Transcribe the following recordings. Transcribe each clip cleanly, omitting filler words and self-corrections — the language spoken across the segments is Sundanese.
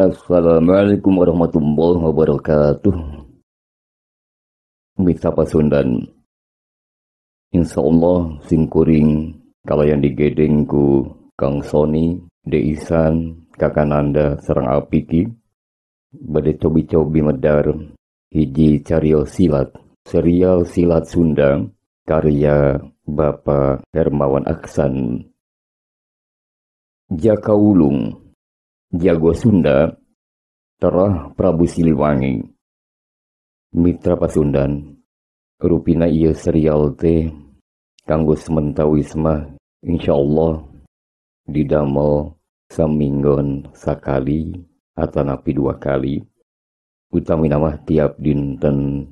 Assalamualaikum warahmatullahi wabarakatuh. Mitra Pasundan, insyaallah simkuring kalayan digedeng ku Kang Sony, Deisan, Kakananda sareng Apiki bade cobi-cobi medar hiji carios silat, serial silat Sunda karya Bapak Hermawan Aksan. Jaka Wulung, Jago Sunda, Terah Prabu Siliwangi. Mitra Pasundan, rupina ieu serial teh kanggo sementawis mah insyaallah didamel saminggon sakali atanapi dua kali, utamina mah tiap dinten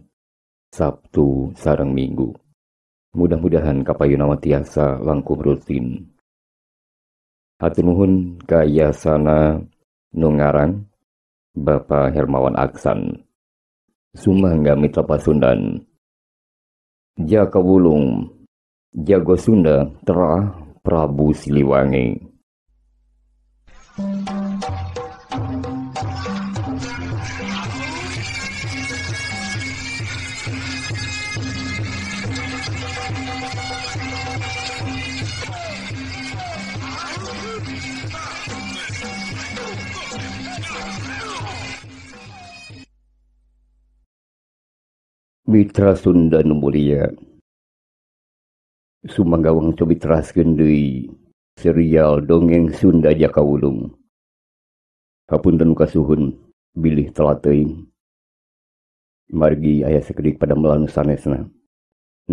Sabtu sareng Minggu. Mudah-mudahan kapayuna mah tiasa langkung rutin. Hatur nuhun ka yasana nu ngarang Bapak Hermawan Aksan. Sumangga Mitra Pasundan. Jaka Wulung, Jago Sunda, Terah Prabu Siliwangi. Mitra Sunda nu mulia, sumangga wang cobi teraskeun deui serial dongeng Sunda Jaka Wulung. Hapunten kasuhun bilih telat teuing. Margi aya sakedik padamelan nu sanesna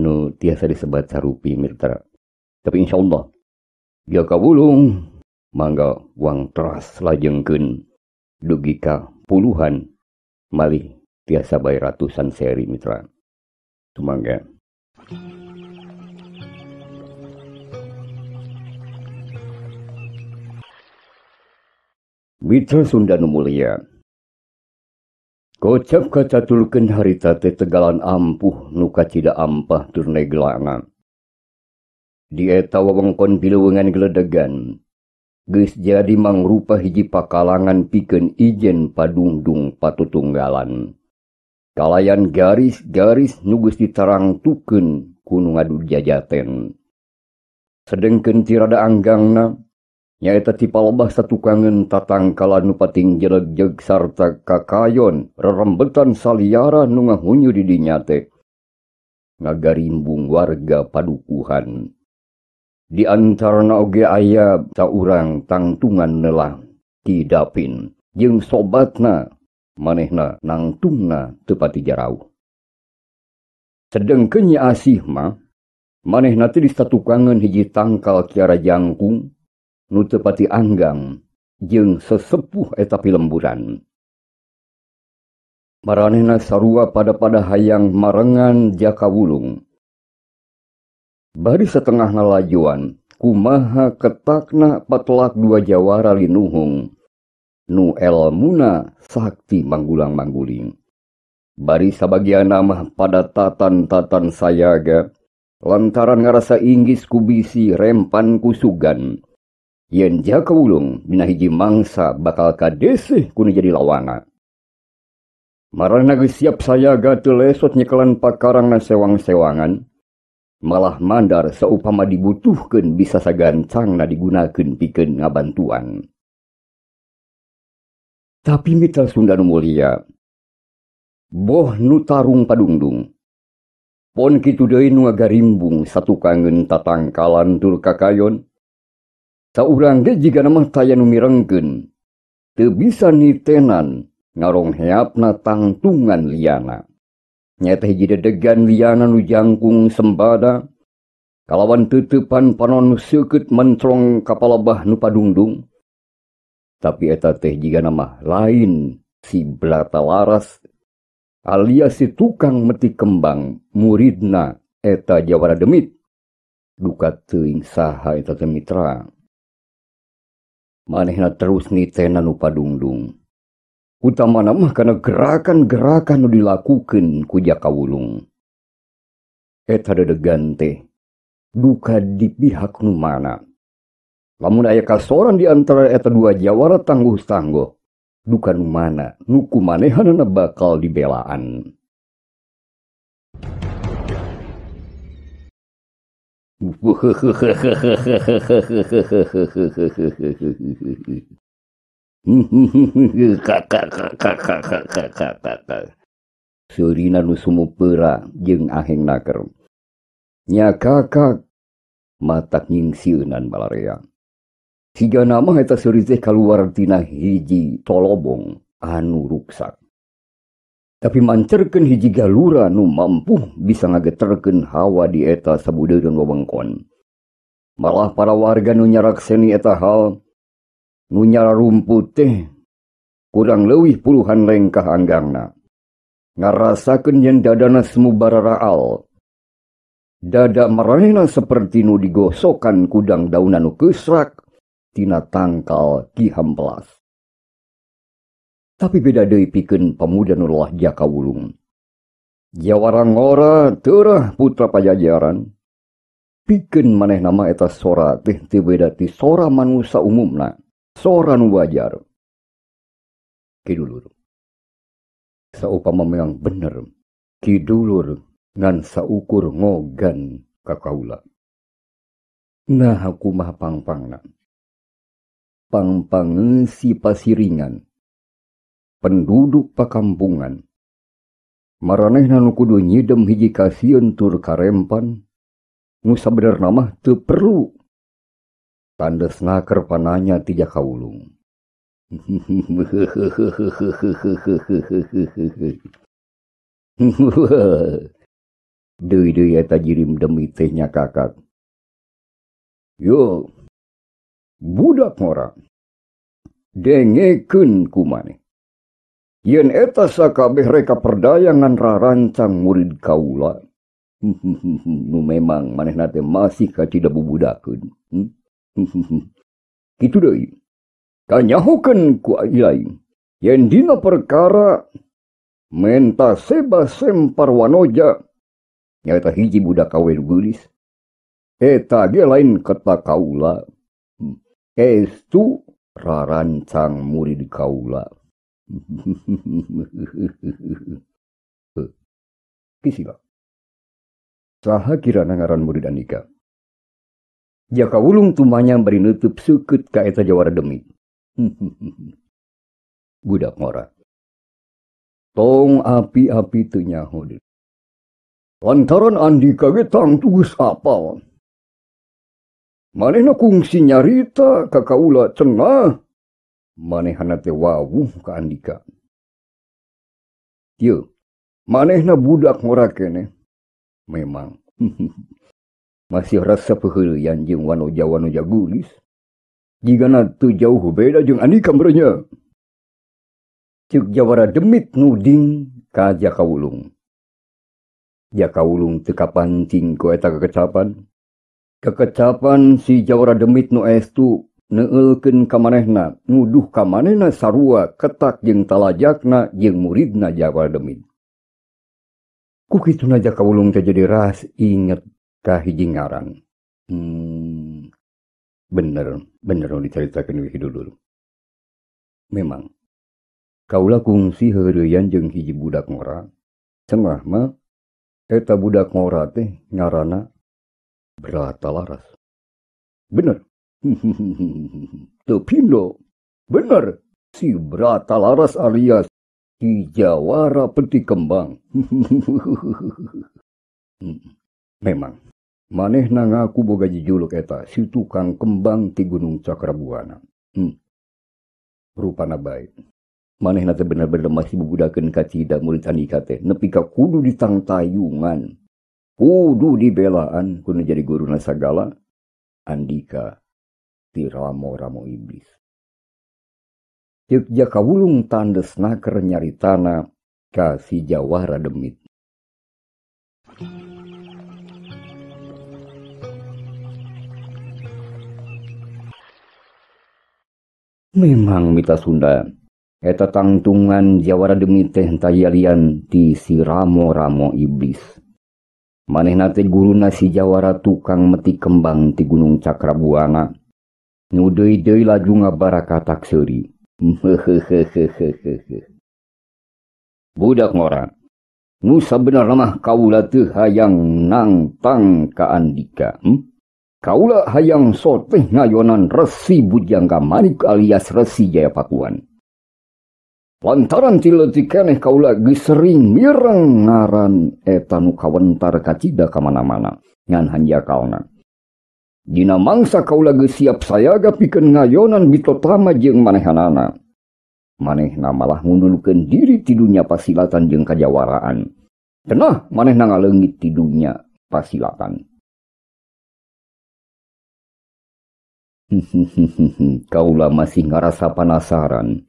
nu tiasa disebat sarupi mitra. Tapi insyaallah Jaka Wulung mangga wang teras lajengkeun dugi ka puluhan malih tiasa bae ratusan seri mitra. Sumangga. Mitra Sunda nu mulia, kocap kacatulkeun harita teh tegalan ampuh nu kacida ampah tur neglana. Di eta wewengkon pileuweungan geledegan geus jadi mangrupa hiji pakalangan pikeun ijen padungdung patutunggalan. Kalayan garis-garis nu geus ditarangtukeun ku nu ngadu jajaten. Sedengkeun ti rada anggangna nyaeta ti palebah satukangeun tatangkalan nu pating jelegjeg sarta kakayon rerembetan saliara nu ngahunyu di dinya teh ngagarimbung warga padukuhan. Di antarana oge aya saurang tangtungan nelah Ki Dapin jeung sobatna manehna nangtungna teu pati jarauh. Sedengkeun Nyi Asih mah manehna teh disatukangeun hiji tangkal kiara jangkung nu teu pati anggang jeung sesepuh eta pilemburan. Maranehna sarua pada-pada hayang marengan Jaka Wulung. Bari setengah ngalajuan kumaha ketakna patelak dua jawara linuhung nu elmuna sakti manggulang-mangguling. Bari sabagian mah pada tatan-tatan sayaga lantaran ngarasa inggis kubisi rempan kusugan. Yen Jaka Wulung dina hiji mangsa bakal kadeseh ku nu jadi lawana. Marana geus siap sayaga teu lesot nyekelan pakarangna sewang-sewangan, malah mandar saupama dibutuhkeun bisa sagancangna digunakeun pikeun ngabantuan. Tapi mitra Sunda nu mulia, boh nu tarung padungdung, pon kitu deui nu ngagarimbung satukangeun tatangkalan tur kakayon. Saurang ge jigana mah taya nu mirengkeun, teu bisa nitenan ngarongheapna tangtungan liana. Nyaeta hiji dedegan liana nu jangkung sembada, kalawan teuteupan panon nu seukeut mentrong ka palebah nu padungdung. Tapi eta teh jigana mah lain si Blata Laras alias si tukang meti kembang muridna eta jawara demit. Duka teuing saha eta teh mitra. Manehna terus nitena nu padungdung. Utamana mah kana gerakan-gerakan nu dilakukeun ku Jaka Wulung. Eta dedegan teh duka di pihak nu mana. Lamun aya kasoran di antara eta dua jawara tangguh-tangguh, Duka nu mana nu kumanehanana bakal dibelaan. Seurina nu sumupera jeung aheng naker. Nya kakak matak nyingsieunan balarea. Sigana mah eta seuri teh kaluar tina hiji tolobong anu ruksak. Tapi mancerkeun hiji galura nu mampu bisa ngageterkeun hawa di eta sabudeureun wewengkon. Malah para warga nu nyarakseni eta hal nu nyararumput teh kurang leuwih puluhan lengkah anggangna. Ngarasakeun yen dadana semu bararaal. Dada maranehna saperti nu digosokan kudang dauna nu keusrak tina tangkal Ki Hampelas. Tapi beda deui pikeun pamuda nu lelah Jaka Wulung. Jawara ngora teurah putra Pajajaran. Pikeun manehna mah eta sora teh teu beda ti sora manusa umumna, sora nu wajar. Ki dulur. Saupama memang bener, ki dulur ngan saukur ngogan ka kaula. Nah kumaha pangpangna? Pangpangeusi pasiringan, penduduk pakampungan. Maranehna nu kudu nyidem hiji kasieun tur karempan, nu sabenerna mah teu perlu. Tandes naker pananya ti Jaka Wulung. Deui-deui eta jirim demi teh nya kakak. Yo, budak ngora, dengekeun ku maneh. Yen eta sakabeh reka perdaya ngan rarancang murid kaula. Nu memang manehna teh masih kacida bubudakeun. Kitu deui. Kanyahokeun ku aing yen dina perkara menta seba sempar wanoja nyaeta hiji budak kawe nu geulis. Eta ge lain keta kaula. Estu rarancang murid kaula. Kisila. Saha kirana ngaran murid andika? Jaka Wulung tumanya bari neutup seukeut ka eta jawara demit. Budak ngora. Tong api-api teu nyaho deui. Lantaran andika ge tangtu geus apal. Manehna kungsi nyarita ka kaula cenah. Manehna teh wawuh ka andika. Ieu, manehna budak ngora keneh. Memang masih rasa peuheuleyan jeung wanoja-wanoja geulis. Jigana teu jauh beda jeung andika meureunnya. Ceuk jawara demit nuding ka Jaka Wulung. Jaka Wulung teu kapancing ku eta kekecapan. Kekecapan si jawara demit nu estu neueulkeun ka manehna, nuduh ka manehna sarua ketak jeung talajakna jeung muridna jawara demit. Ku kituna Jaka Wulung teh jadi ras inget ka hiji ngaran. Bener, bener nu dicaritakeun we dulur. Memang kaula kungsi heureuyan jeung hiji budak ngora. Cenah mah eta budak ngora teh ngaranna Bratalaras. Bener. Teu pindo. Bener. Si Bratalaras alias si Jawara Peti Kembang. Memang manehna ngaku boga jejuluk eta si tukang kembang ti Gunung Cakrabuana. Rupana bae. Manehna teh bener-bener masih bubudakeun kacida murid andika teh nepi ka kudu ditangtayungan. Kudu dibelaan kudu jadi guruna sagala andika ti ramo-ramo iblis. Ceuk Jaka Wulung tandes naker nyaritana ka si Jawara Demit. Memang mita Sunda eta tangtungan Jawara Demit teh tayalian ti si ramo-ramo iblis. Manehna teh guruna si Jawara tukang metik kembang ti Gunung Cakrabuana. Nu deui-deui laju ngabarakatak seuri. Budak ngora. Nu sabenerna mah kaula teu hayang nangtang ka Andika. Kaula hayang soteh ngayonan Resi Bujangga Manik alias Resi Jayapakuan. Lantaran ti leutik keneh kaula geus sering mireng ngaran eta nu kawentar kacida ka mana-mana ngan hanjakalna. Dina mangsa kaula geus siap sayaga pikeun ngayonan bitotama jeung manehanana. Manehna malah ngundulkeun diri ti dunya pasilatan jeung kajawaraan. Cenah manehna ngaleungit ti dunya pasilatan. Kaula masih ngarasa panasaran.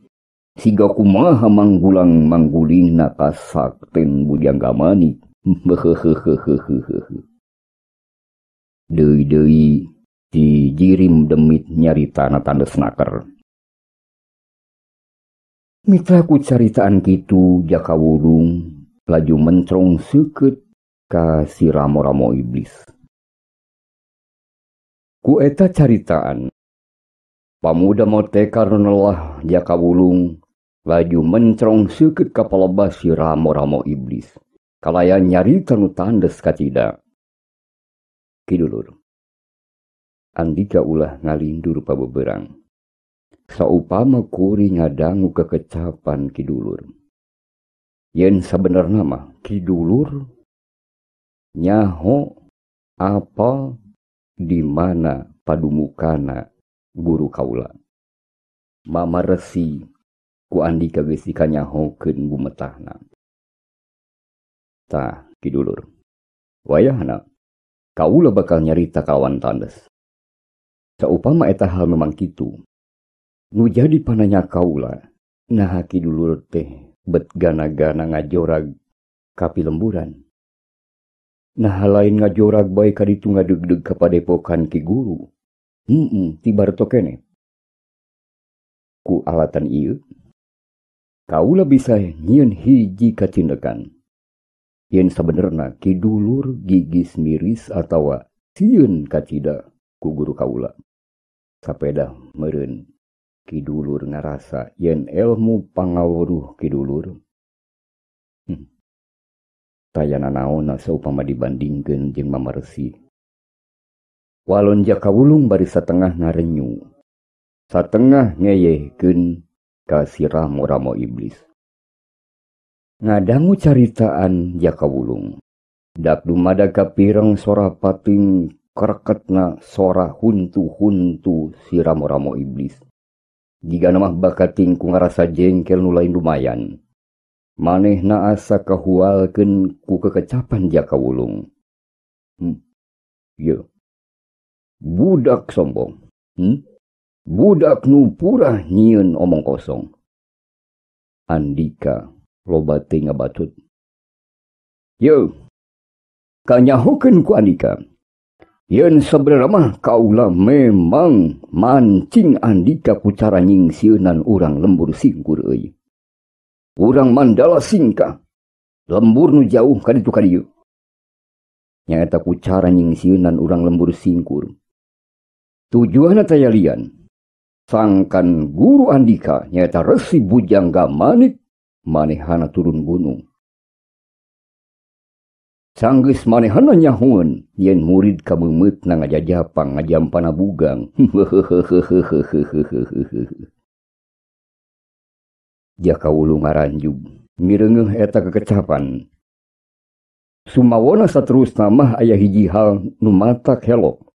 Siga kumaha manggulang manggulingna kasakten Bujangga Manik. Deui-deui di jirim demit nyaritana tandes naker. Mitra ku caritaan kitu Jaka Wulung laju mencrong seukeut ka si ramo-ramo iblis. Ku eta caritaan pamuda mote karena Jaka Wulung laju mencrong seukeut ka palebah si ramo-ramo iblis. Kalayan nyarita nu tandes kacida. Ki dulur, Andika ulah ngalindur pabeberang. Saupama kuri ngadangu kekecapan ki dulur. Yen sabenerna mah ki dulur nyaho apa di mana padumukana guru kaula. Mama Resi ku Andika geus dikanyahokeun bumetahna. Tah ki dulur, wayahna kaula bakal nyarita kawan tandes. Saupama eta hal memang kitu, nu jadi pananya kaula, naha ki dulur teh bet gana-gana ngajorag ka pilemburan. Naha lain ngajorag bae ka ditu ngadegdeg ka padepokan ki guru. Tibar tokene. Ku alatan ieu, kaula bisa nyieun hiji kacindekan. Yen sabenerna ki dulur gigis miris atawa sieun kacida ku guru kaula. Sapeda meureun ki dulur ngarasa yen ilmu pangawuruh ki dulur. Taya nanaonna saupama dibandingkeun jeung Mama Resi. Walon Jaka Wulung bari satengah ngarenyu, satengah ngeyehkeun ka si ramo-ramo iblis. Ngadangu caritaan Jaka Wulung. Dak dumada kapireng sora pating kreketna sora huntu-huntu si ramo-ramo iblis. Jigana mah bakating ku ngarasa jengkel nu lain lumayan. Manehna asa kahualkeun ku kekecapan Jaka Wulung. Ye. Budak sombong. Budak nu purah nyieun omong kosong. Andika loba teh ngabacut. Ye. Kanyahokeun ku Andika. Yen sabenerna mah kaula memang mancing Andika ku cara nyingsieunan urang lembur singkur euy. Urang Mandala Singkah, lembur nu jauh ka ditu ka dieu. Nyaeta ku cara nyingsieunan urang lembur singkur. Tujuanna taya lian, sangkan guru Andika nyaeta Resi Bujangga Manik manehana turun gunung. Sanggeus manehana nyahoeun yen murid kameumeutna ngajajapang ngajampana bugang. Jaka Wulung ngaranjug mireungeuh eta kekecapan. Sumawona saterusna mah aya hiji hal nu matak helok.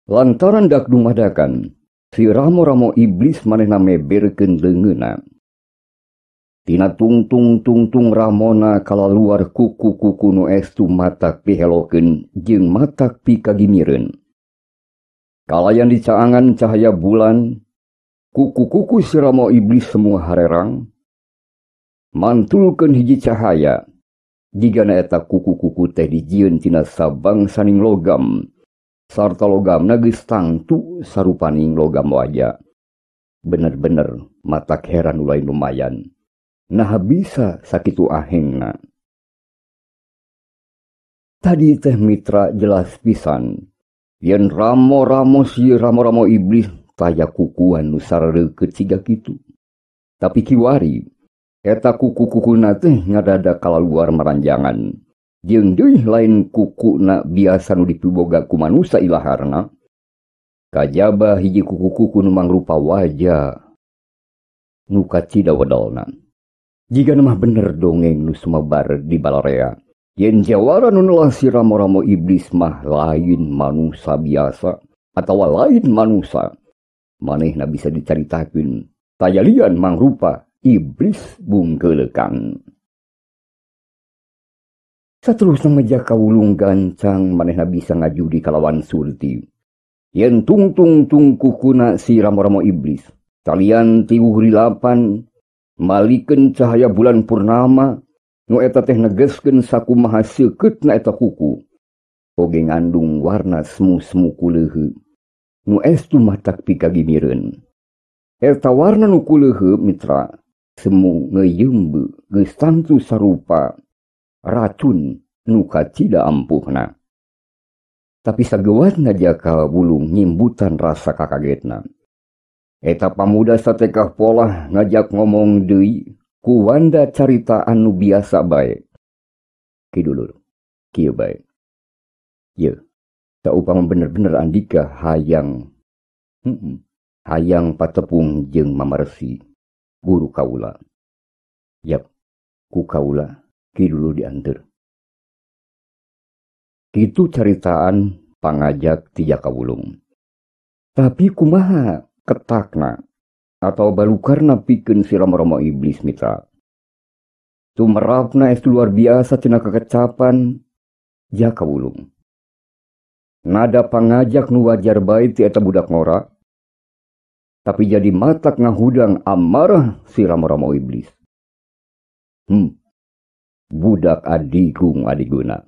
Lantaran dak dumadakan si ramo-ramo iblis manehna meberkeun leungeunna. Tina tungtung-tungtung ramona kalaluar kuku-kuku nu estu matak pihelokeun jeung matak pikagimireun. Kalayan dicaangan cahaya bulan, kuku-kuku si ramo iblis semua harerang, mantulkeun hiji cahaya, jigana eta kuku-kuku teh dijieun tina sabangsaning logam, sarta logamna geus tangtu sarupaning logam waja. Bener-bener matak heran nu lain lumayan. Nah bisa sakitu ahengna. Tadi teh mitra jelas pisan yen ramo-ramo si ramo-ramo iblis taya kukuan nu sareukeut siga kitu. Tapi kiwari eta kuku-kukuna teh ngadada kalaluar maranjangan. Jeung deui lain kukuna biasa nu dipiboga ku manusa ilaharna. Kajaba hiji kuku-kuku nu mangrupa wajah nu kacida wedalna. Jiga mah bener dongeng nu sumebar di balarea. Yen jawara nu nelah si ramo-ramo iblis mah lain manusa biasa atawa lain manusa. Manehna bisa dicaritakeun tayalian mangrupa iblis bungkeulekan. Saterusna meja kawulung gancang manehna bisa ngajudi kalawan surti. Yen tungtung-tung kukuna si ramo-ramo iblis, talian tiwuh rilapan, malikeun cahaya bulan purnama, nu eta teh negeskeun sakumaha seukeutna eta kuku. Oge ngandung warna semu-semu kuleuheu, nu estu matak pikagimireun. Eta warna nu kuleuheu mitra, semu ngeuyeumbe geus tangtu sarupa racun nu kacida ampuhna. Tapi sagewatna Jaka Wulung nyimbutan rasa kakagetna. Eta pamuda satekah polah ngajak ngomong deui ku wanda carita anu biasa bae. Ki dulur, kieu bae. Ye, tak upama bener-bener Andika hayang hayang patepung jeung mamarsi guru kaula. Yap, ku kaula ki dulu diantar. Kitu caritaan pangajak ti Jaka Wulung. Tapi kumaha ketakna atau balukarna pikeun si ramo-ramo iblis mitra. Tumerapna estu luar biasa tina kekecapan Jaka Wulung. Nada pangajak nu wajar bae ti eta budak ngora, tapi jadi matak ngahudang amarah si ramo-ramo iblis. Budak adigung adiguna.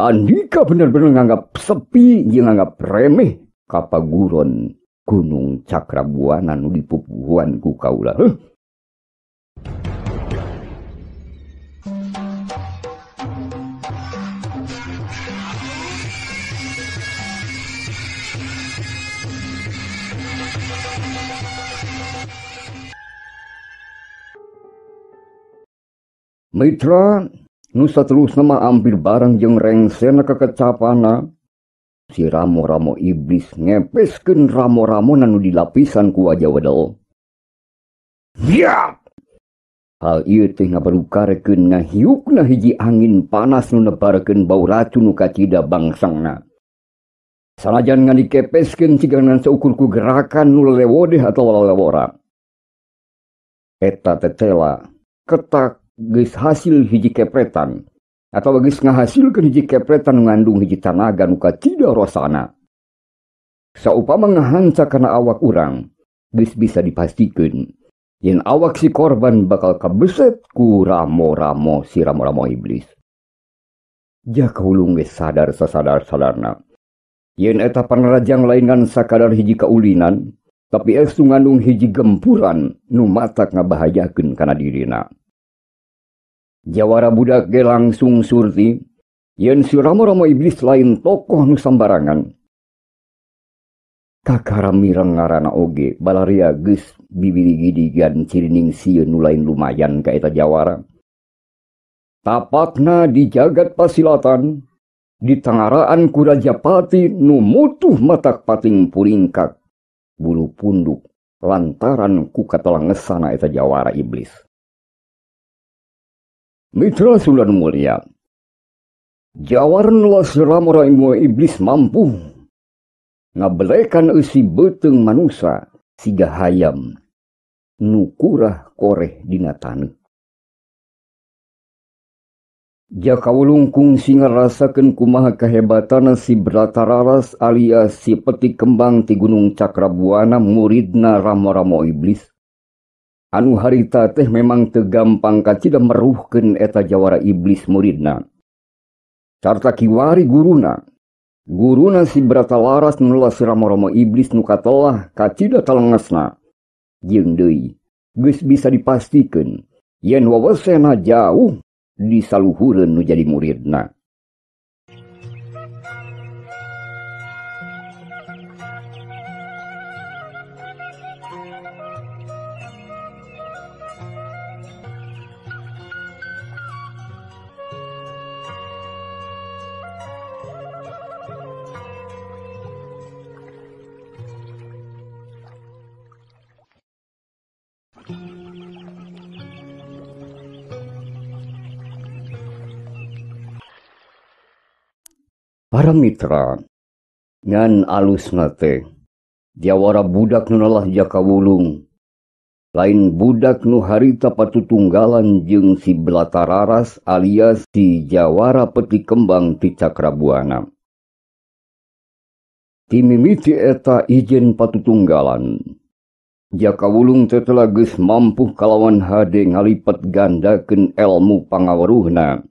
Andika bener-bener nganggap sepi jeung nganggap remeh kapaguron Gunung Cakrabuana nu dipupuhuan ku kaula. Mitra nu saterusna mah ampir barang jeung rengsena kekecapana. Si ramo-ramo iblis ngepeskeun ramo-ramona nu dilapisan ku wajah wedel. Ya! Hal ieu teh ngabarukarkeun ngahiukna hiji angin panas nu nebarkeun bau racun nu kacida bangsangna. Sanajan ngan dikepeskeun ciga ngan saukur ku gerakan nu lelewodeh atawa lelewora. Eta tetela ketak geus hasil hiji kepretan atau geus ngahasilkeun hiji kepretan nu ngandung hiji tanaga nu kacida rosana. Saupama ngahanca kana awak urang, geus bisa dipastikeun yen awak si korban bakal kabeset ku ramo-ramo si ramo-ramo iblis. Jaka Wulung geus sadar sasadar-sadarna yen eta panarajang lain ngan sakadar hiji kaulinan, tapi estu ngandung hiji gempuran nu matak ngabahayakeun kana dirina. Jawara budak ge langsung surti yen si ramo-ramo iblis lain tokoh nu sambarangan. Kakara mireng ngaranna oge balaria geus bibirigidigan cirining sieun nu lain lumayan ka eta jawara. Tapakna di jagat pasilatan di tangaraan ku Rajapati nu mutuh matak pating puringkak bulu punduk lantaran ku katalangesana eta jawara iblis. Mitra Sunan Mulia, jawaran las ramo-ramo iblis mampu ngabelekan eusi beuteung manusa siga hayam nu kurah koreh dina taneuh. Jaka Wulung kungsi ngarasakeun kumaha kahebatana si Bratararas alias si Peti Kembang ti Gunung Cakrabuana muridna ramo-ramo iblis. Anu harita teh memang teu gampang kacida meruhkeun eta jawara iblis muridna. Sarta kiwari guruna. Guruna si Bratalaras nu si ramo-ramo iblis nu katelah kacida talengesna. Jeung deui geus bisa dipastikeun yen wawasena jauh di saluhureun nu jadi muridna. Para mitra, ngan alusna teh jawara budak nu nalah Jaka Wulung, lain budak nu harita patutunggalan jeung si Belatararas alias si Jawara Peti Kembang ti Cakrabuana. Timimiti eta ijen patutunggalan, Jaka Wulung teh telah geus mampu kalawan hade ngalipet gandakeun elmu pangaweruhna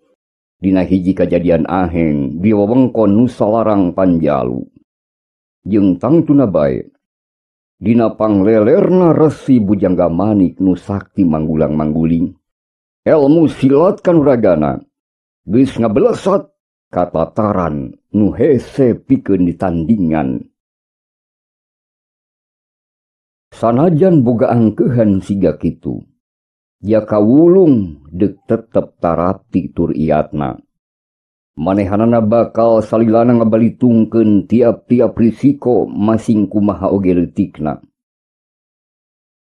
dina hiji kajadian aheng di wewengkon Nusalarang Panjalu. Jeung tangtuna bae dina panglelerna Resi Bujangga Manik nu sakti manggulang-mangguling, elmu silat kanuragana geus ngabelesat ka tataran nu hese pikeun ditandingan. Sanajan boga angkeuhan siga kitu, Jaka Wulung deuk tetep tarapti tur iatna. Manehanana bakal salilana ngabalitungkeun tiap-tiap risiko masing kumaha oge leutikna.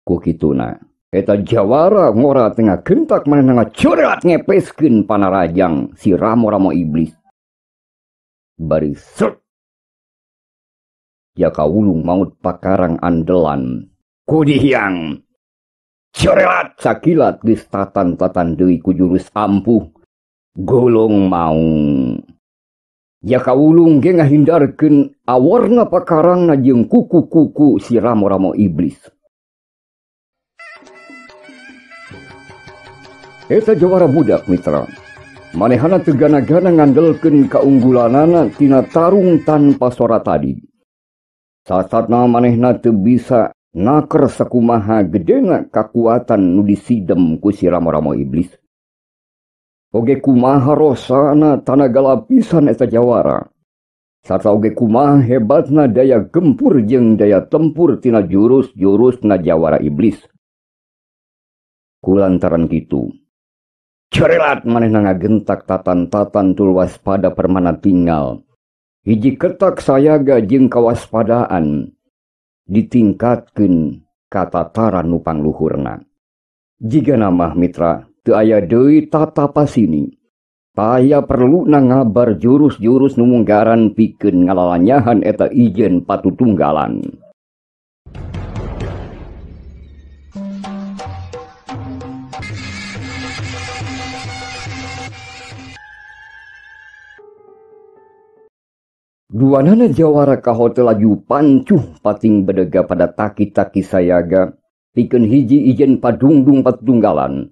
Ku kituna, eta jawara ngora tengah gentak manehna ngacorat ngepeskeun panarajang si ramo-ramo iblis. Bari set, Jaka Wulung maut pakarang andelan. Kudihiang corelat sakilat geus tatan-tatan deui ku jurus ampuh golong maung. Jaka Wulung ge ngahindarkeun aworna pakarangna jeung kuku-kuku si ramo-ramo iblis. Eta jawara budak mitra, manehana teu gana-gana ngandelkeun kaunggulanana tina tarung tanpa sora tadi. Sasatna manehna teu bisa naker sakumaha gedena kakuatan nu disidem ku si ramo-ramo iblis. Oge kumaha rosana tanaga lapisan eta jawara. Sarta oge kumaha hebatna daya gempur jeung daya tempur tina jurus-jurusna jawara iblis. Kulantaran kitu, cerelat manehna ngagentak tatan-tatan tur waspada permana tinggal. Hiji ketak sayaga jeung kawaspadaan ditingkatkeun ka tataran nu pangluhurna. Jigana mah mitra, teu aya deui tata pasini. Taya perluna ngabar jurus-jurus nu munggaran pikeun ngalalanyahan eta ijen patutunggalan. Duanana jawara kahote laju pancuh pating bedega pada taki-taki sayaga pikeun hiji ijen padungdung patutunggalan.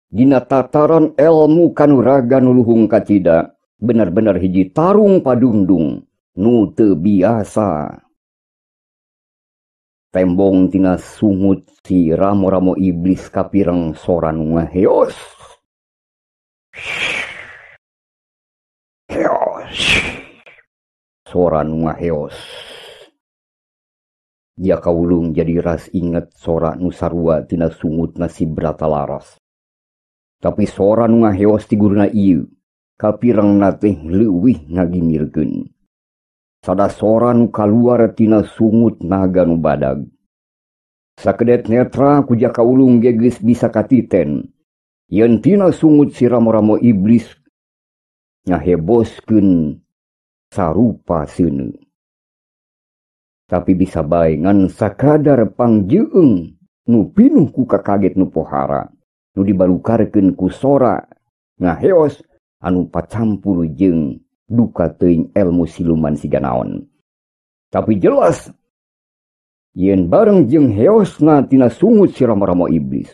Dina tataran elmu kanuragan nu luhung kacida, bener-bener hiji tarung padungdung nu teu biasa. Tembong tina sungut si ramo-ramo iblis kapireng sora nu ngaheos. Heos. Sora nu ngaheos. Jaka Wulung jadi ras inget sora nu sarua tina sungutna si Bratalaras. Tapi sora nu ngaheos ti guruna ieu kapirengna teh leuwih ngagimirkeun. Sada sora nu kaluar tina sungut naga nu badag. Sakedet netra ku Jaka Wulung ge geus bisa katiten yen tina sungut si ramo-ramo iblis ngaheboskeun sarupa seuneu. Tapi bisa bae ngan sakadar pangjeueung nu pinuh ku kakaget nu pohara, nu dibalukarkeun ku sora ngaheos anu pacampur jeung duka teuing elmu siluman siga naon. Tapi jelas yen bareng jeung heosna tina sungut si ramo-ramo iblis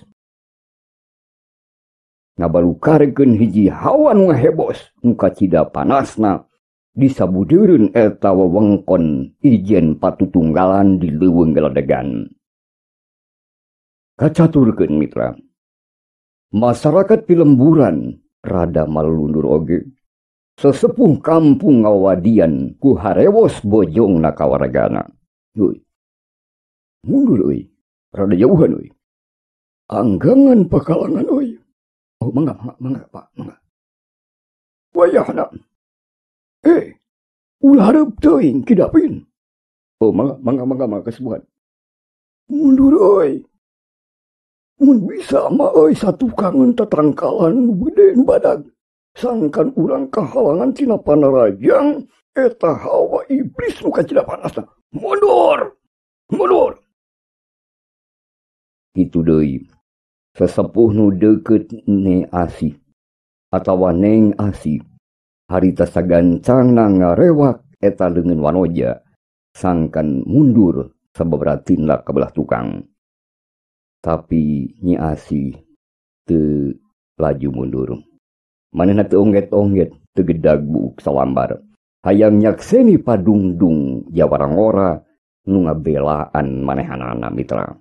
ngabalukarkeun hiji hawa nu ngahebos nu kacida panasna disabudeureun eta wewengkon ijen patutunggalan di leuweung geledegan. Kacaturkeun mitra, masyarakat pilemburan rada malundur oge. Sesepuh kampung ngawadian ku harewos bojongna kawargana. Euy. Mundur euy, rada jauhan euy. Anggangan pakalangan euy. Oh, mangga mangga mangga Pak, mangga. Wayahna. Ulah hareup teuing Ki Dapin. Oh, mangga mangga mangga mangga kesepuhan. Mundur euy. Mun bisa mah euy satukangan tatangkalan nu gede nu badag. Sangkan urang kahalangan tina panarajang eta hawa iblis nu kacida panasna. Mundur! Mundur! Kitu deui. Sesepuh nu deukeut Ne Asih atawa Neng Asih harita sagancangna ngarewak eta leungeun wanoja sangkan mundur sababaraha tindak ka belah tukang. Tapi Nyi Asih teu laju mundur. Manehna teu ongget-ongget, teu gedag buuk salambar. Hayang nyakseni padungdung jawara ngora nu ngabelaan manehanana mitra.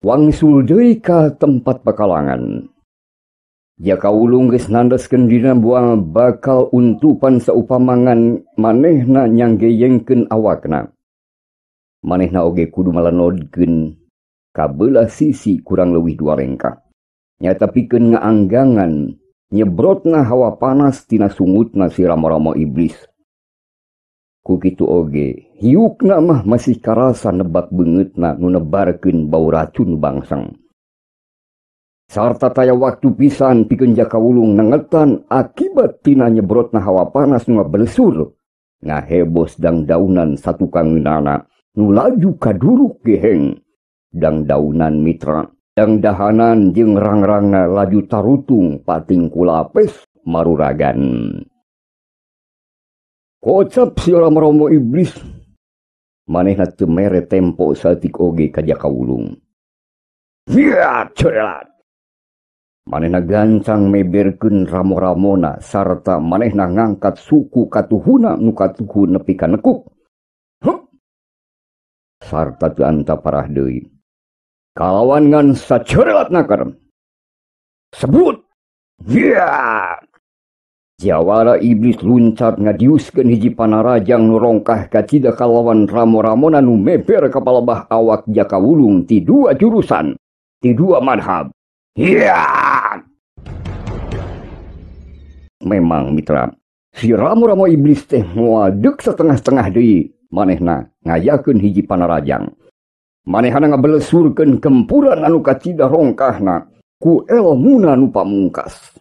Wangsul deui ka tempat pakalangan. Jaka Wulung geus nandeskeun dina buang bakal untupan saupamangan manehna nyanggeyengkeun awakna. Manehna oge kudu malanodkeun ka beulah sisi kurang leuwih dua lengkah. Nyata pikeun ngaanggangan nyebrotna hawa panas tina sungutna si ramo-ramo iblis. Ku kitu oge, hiukna mah masih karasa nebak beungeutna nu nebarkeun bau racun bangsang. Sarta taya waktu pisan pikeun Jaka Wulung nengetan akibat tina nyebrotna hawa panas nu ngabelesur, ngahebos dangdaunan satukangeunana nu laju kaduruk geheng. Dangdaunan mitra, dangdahanan jeung rang-rangna laju tarutung pating kulapes maruragan. Kocap si ramo-ramo iblis, manehna teu mere tempo saeutik oge ka Jaka Wulung. Hiat cerelat. Manehna gancang meberkeun ramo-ramona sarta manehna ngangkat suku katuhuna nu katuhu nepi ka nekuk. Hup. Sarta teu anta parah deui. Kalawan ngan sacerelat naker. Sebut. Hiat. Jawara iblis luncat ngadiuskeun hiji panarajang nu rongkah kacida kalawan ramo-ramona nu meber ka palebah awak Jaka Wulung ti dua jurusan, ti dua madhab. Hiat! Memang mitra, si ramo-ramo iblis teh moal deuk setengah-setengah deui manehna ngayakeun hiji panarajang. Manehna ngabelesurkeun gempuran anu kacida rongkahna ku elmuna nu pamungkas.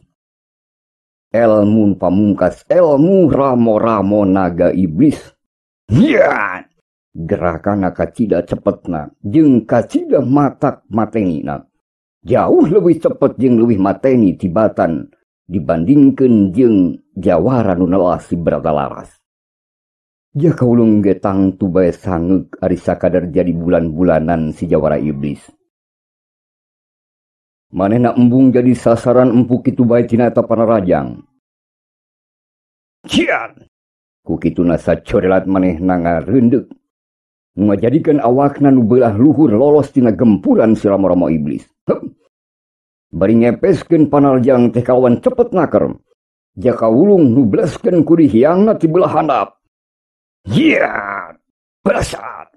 Elmu pamungkas, elmu ramo-ramo naga iblis. Ya, gerakan kacida cepetna, jeung kacida matak matenina. Jauh lebih cepet jeung leuwih mateni tibatan dibandingkeun jeung jawara nu nelas si Bratalaras. Jaka Wulung ge tangtu bae sangeuk ari sakadar jadi bulan-bulanan si jawara iblis. Manehna embung jadi sasaran empuk kitu bae tina eta panarajang. Cian! Ku kituna sacorelat manehna ngareundeuk. Nu ngajadikeun awakna nu beulah luhur lolos tina gempuran si ramo-ramo iblis. Hup. Bari ngepeskeun panarajang teh kawan cepet naker. Jaka Wulung nu bleskeun ku dihiangna ti beulah handap. Cian! Belasat!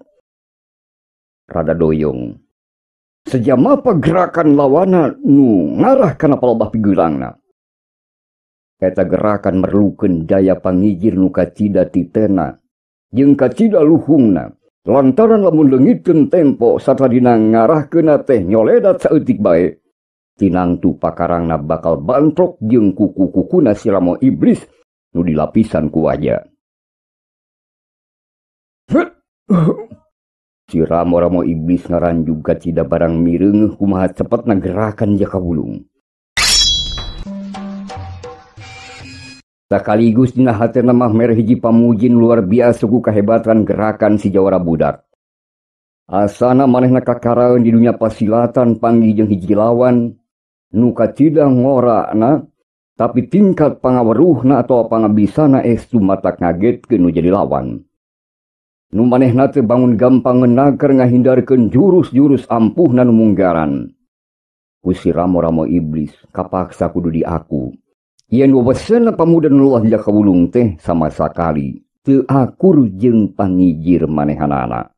Rada doyong. Sejamapa gerakan lawana nu ngarah kana palebah pigulangna. Eta gerakan merlukeun daya pangijir nu kacida titena jeung kacida luhungna. Lantaran lamun leungitkeun tempo satadina ngarahkeunna teh nyoledat saeutik bae, tinangtu pakarangna bakal bantrok jeung kuku-kukuna si ramo iblis nu dilapisan ku waja. Si ramo-ramo iblis ngaranjug kacida barang mireungeuh kumaha cepetna gerakan Jaka Wulung. Sakaligus dina hatena mah mere hiji pamujin luar biasa ku kahebatan gerakan si jawara budak. Asana manehna kakaraeun di dunia pasilatan panggih jeung hiji lawan nu kacida ngorana, tapi tingkat pangaweruhna atawa pangabisana estu matak ngagetkeun nu jadi lawan. Nu manehna teh bangun gampang ngenaker ngahindarkeun jurus-jurus ampuhna nu munggaran. Ku si ramo-ramo iblis kapaksa kudu diaku. Yen wewesena pamuda nu luah Jaka Wulung teh sama sakali teu akur jeung pangijir manehanana.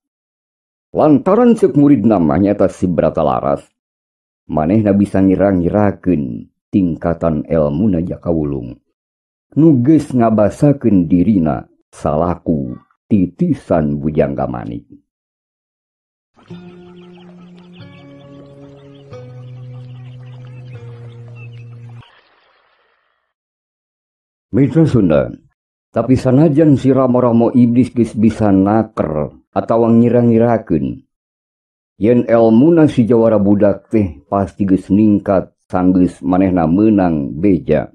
Lantaran ceuk murid mah nyaeta si Brata Laras, manehna bisa ngira-ngirakeun tingkatan elmuna Jaka Wulung. Nu geus ngabasakeun dirina salaku titisan Bujangga Manik. Mitra Sunda, tapi sanajan si ramo-ramo iblis geus bisa naker atawa ngira-ngirakeun yen elmuna si jawara budak teh pasti geus ningkat sanggeus manehna meunang beja.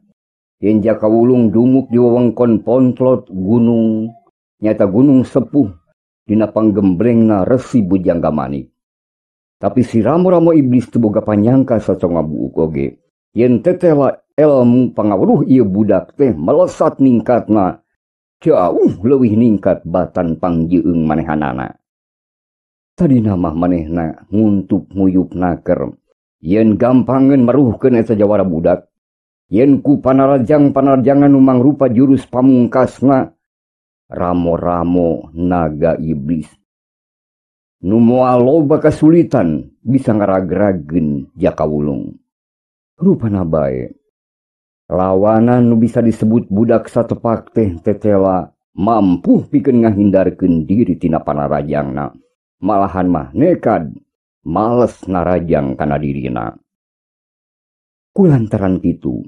Yen Jaka Wulung dumuk di wewengkon Pontlot gunung nyata gunung sepuh dina panggembrengna Resi Bujangga Manik. Tapi si ramo-ramo iblis teu boga panyangka saconga buuk oge yen tetela elmu pangawruh ieu budak teh melesat ningkatna jauh leuwih ningkat batan pangjeung manehanana. Tadina mah manehna nguntup nguyup naker yen gampangeun meruhkeun eta jawara budak, yen ku panarajang-panarajangan nu mangrupa jurus pamungkasna ramo-ramo naga iblis nu moal loba kasulitan bisa ngaragrageun Jaka Wulung. Rupana bae lawanan nu bisa disebut budak satepak teh tetela mampu pikeun ngahindarkeun diri tina panarajangna, malahan mah nekad males narajang kana dirina. Kulantaran kitu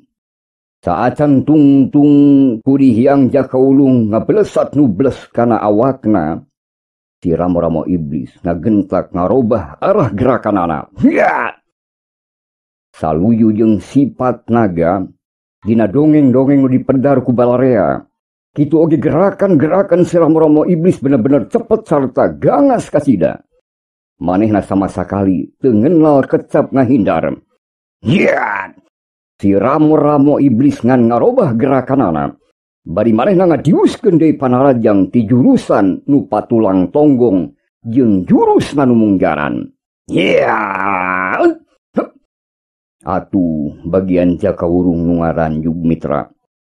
saacan tungtung kurihyang Jaka Wulung ngablesat nubles kana awakna, si ramo-ramo iblis ngagentak ngarobah arah gerakanana. Ya! Saluyu jeung sifat naga dina dongeng-dongeng nu dipedar ku balarea. Kitu oge gerakan-gerakan si ramo-ramo iblis bener-bener cepet sarta gangas kasida. Manehna sama sakali teu ngenal kecap ngahindar. Ya! Si ramo-ramo iblis ngan ngarobah gerakanana. Bari manehna ngadiuskeun deui panarajang ti jurusan nu patulang tonggong jeung jurus nu munggaran. Ya! Atuh bagian Jaka Wulung nu ngaranjug mitra.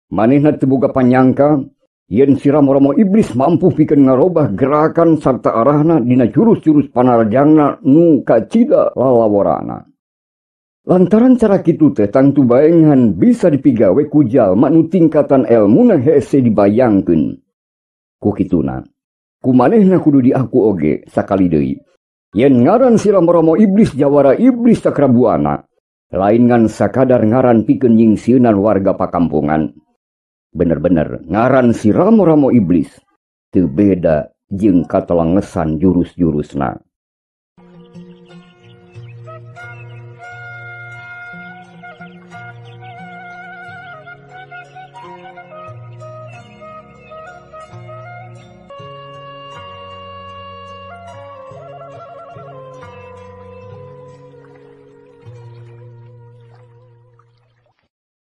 Manehna teu boga panyangka yen si ramo-ramo iblis mampu pikeun ngarobah gerakan sarta arahna dina jurus-jurus panarajangna nu kacida lalaworana. Lantaran cara kitu teh tangtu baengan bisa dipigawe ku jalma nu tingkatan elmuna hese dibayangkeun. Ku kituna, ku manehna kudu diaku oge sakali deui. Yen ngaran si ramo-ramo iblis jawara iblis Cakrabuana, lain ngan sakadar ngaran pikeun nyingsieunan warga pakampungan. Bener-bener ngaran si ramo-ramo iblis teu beda jeung katelengesan jurus-jurusna.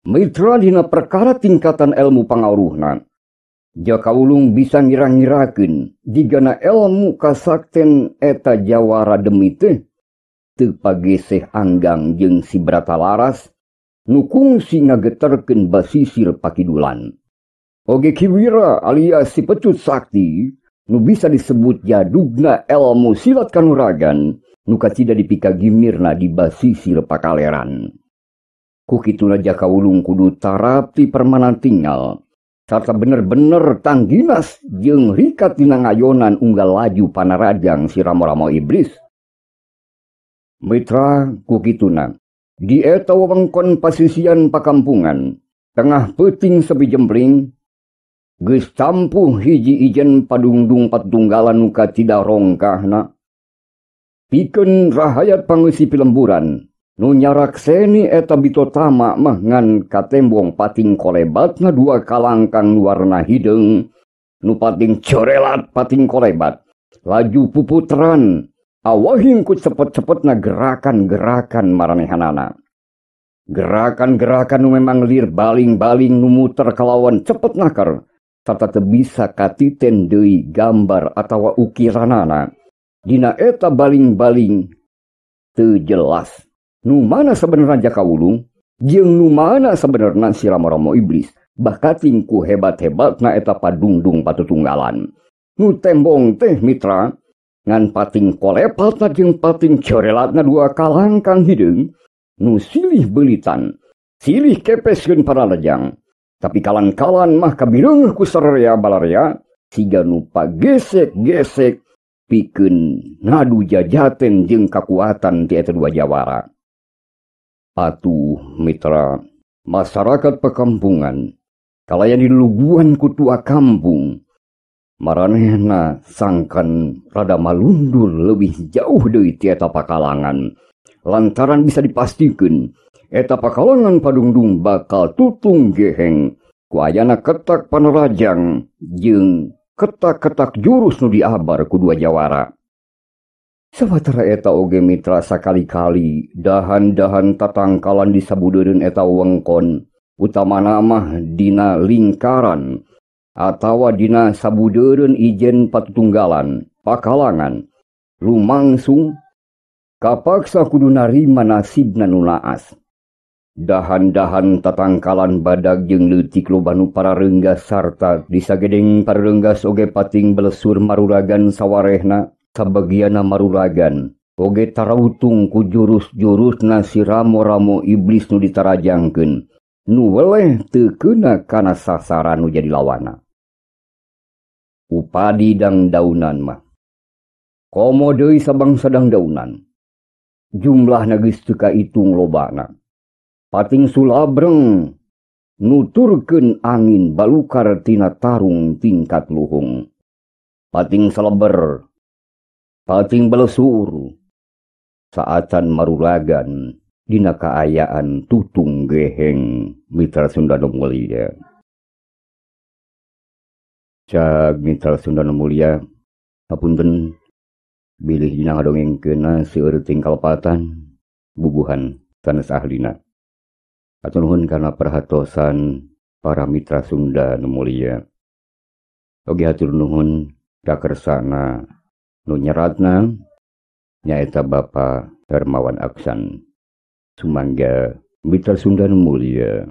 Mitra dina perkara tingkatan ilmu pangaruhna, Jaka Wulung bisa ngira-ngirakeun jigana ilmu kasakten eta jawara demi teh teu pageseh anggang jeung si Brata Laras nu kungsi ngageterkeun basisir pakidulan. Oge Ki Wira alias si Pecut Sakti nu bisa disebut jadugna ilmu silat kanuragan nu kacida dipikagimirna di basisir pakaleran. Ku kituna Jaka Wulung kudu tarapti permanan tinggal sarta bener-bener tangginas jeung rikat dina ngayonan unggal laju panarajang si ramo-ramo iblis. Mitra ku kituna di eta wewengkon pasisian pakampungan tengah peuting sepi jempling geus campuh hiji ijen padungdung patunggalan nu kacida rongkahna pikeun rahayat pangeusi pilemburan nu nyarakseni eta bitotama mah ngan katembong pating kolebatna dua kalangkang warna hideung nu pating corelat pating kolebat laju puputran awahing ku cepet-cepetna gerakan-gerakan maranehanana. Gerakan-gerakan nu memang lir baling-baling nu muter kalawan cepet naker sarta teu bisa katiten deui gambar atawa ukiranana dina eta baling-baling teu jelas nu mana sebenarnya Jaka Wulung jeung nu mana sebenarnya si ramo-ramo iblis bakating ku hebat-hebatna eta padungdung patutunggalan. Nu tembong teh mitra Ngan pating kolepatna jeung pating corelatna dua kalangkang hideung nu silih beulitan, silih kepeskeun paralejang. Tapi kalan-kalan mah kabireungeuh ku sararea balarea siga nu pagesek-gesek pikeun ngadu jajaten jeung kakuatan ti eta dua jawara. Atuh mitra masyarakat pekampungan kalayan diluguan ku tua kampung maranehna sangkan rada malundur leuwih jauh deui ti eta pakalangan lantaran bisa dipastikeun eta pakalangan padungdung bakal tutung geheng ku ayana ketak panerajang jeung ketak-ketak jurus nu diabar ku dua jawara. Sawatara eta oge mitra sakali-kali dahan-dahan tatangkalan di sabudeureun eta wewengkon utamana mah dina lingkaran atawa dina sabudeureun ijen patutunggalan pakalangan lumangsung kapaksa kudu narima nasibna nu naas. Dahan-dahan tatangkalan badag jeung leutik loba nu pararenggas sarta disagedeng pararenggas oge pating belesur maruragan sawarehna sabagianna maruragan oge tarautung ku jurus-jurusna si ramo-ramo iblis nu ditarajangkeun nu weleh teu keuna kana sasaran nu jadi lawana. Upadi dangdaunan mah komo deui sabangsa dangdaunan jumlahna geus teu kaitung lobana. Pating sulabreng nuturkeun angin balukar tina tarung tingkat luhung. Pating saleber, pating belesur, saatan maruragan dina kaayaan tutung geheng mitra Sunda nu mulia. Cag mitra Sunda nu mulia, hapunten bilih dina ngadongengkeunna seueur tingkalepatan bubuhan sanes ahlina. Hatur nuhun kana perhatosan para mitra Sunda nu mulia. Oge hatur nuhun kakersana nu nyeratna nyaeta Bapa Hermawan Aksan. Sumangga mitra Sunda nu mulia.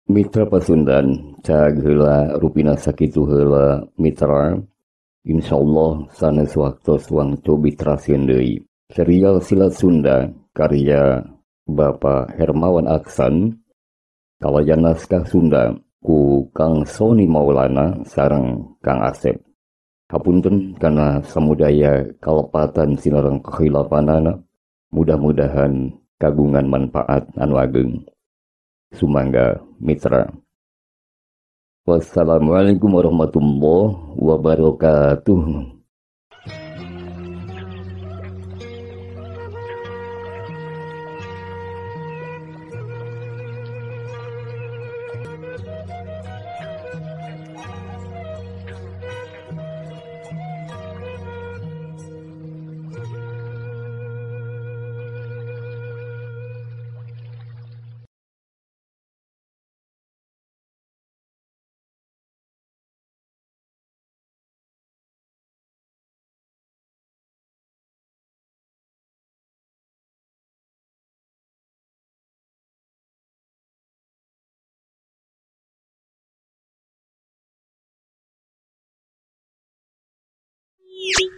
Mitra Pasundan, cag heula rupina sakitu heula mitra. Insyaallah sanes waktos wangtu bitrasieun deui. Serial Silat Sunda karya Bapak Hermawan Aksan kalayan naskah Sunda ku Kang Soni Maulana sareng Kang Asep. Hapunten kana samudaya kalepatan sinareng kehilapanana, mudah-mudahan kagungan manfaat anu ageng. Sumangga mitra. Wassalamualaikum warahmatullahi wabarakatuh. You